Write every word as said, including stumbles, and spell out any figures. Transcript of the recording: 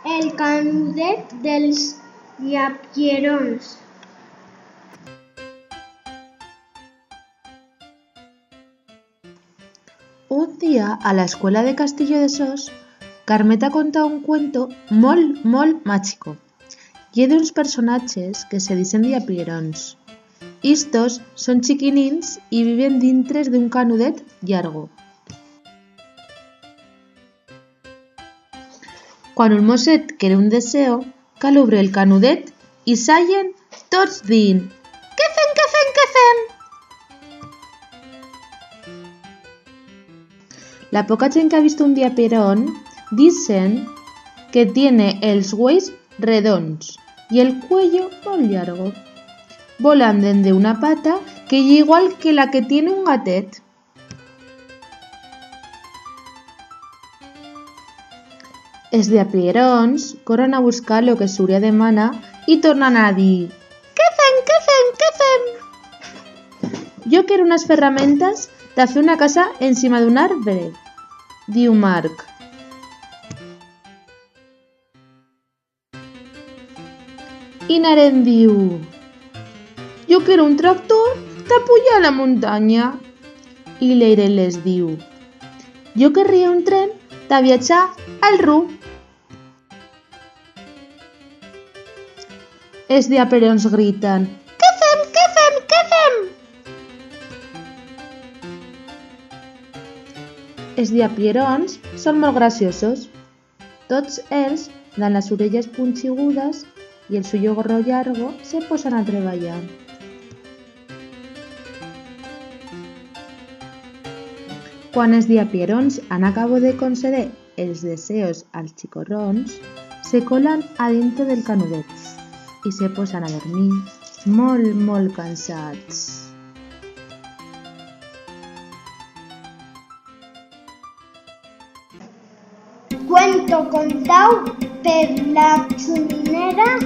El canudet dels diapierons. Un día, a la escuela de Castillo de Sos, Carmeta conta un cuento molt, molt machico. Ye d'uns personaches que se dicen diapierons. Istos son chiquinins y viven dintres d'un canudet llargo. Cuan un moset quere un deseo, cal ubrir el canudet y sallen tots dient: «Qué fem, qué fem, qué fem?» La poca chent que ha visto un diapierón dicen que tiene els uells redons y el cuello molt llargo. Volan dende una pata que ye igual que la que tiene un gatet. Es diapierons corren a buscar lo que Suria demana y tornan a dir: «Qué fem, qué fem, qué fem?» «Yo quero unas ferramentas ta fer una casa encima d'un arbre», diu Marc. Y Narén diu: «Yo quero un tractor ta puyar a la montanya». Y Leirén les diu: «Yo querría un tren ta viachar al Ru». Es diapierons gritan: «Qué fem, qué fem, qué fem?» Es diapierons son molt graciosos. Tots ells dan las urellas punchigudas y el suyo gorro llargo se posan a treballar. Cuan es diapierons han acabo de conceder els deseos als chicorrons, se colan adintre del canudet y se posan a dormir molt, molt cansats. Cuento contau per la Chuminera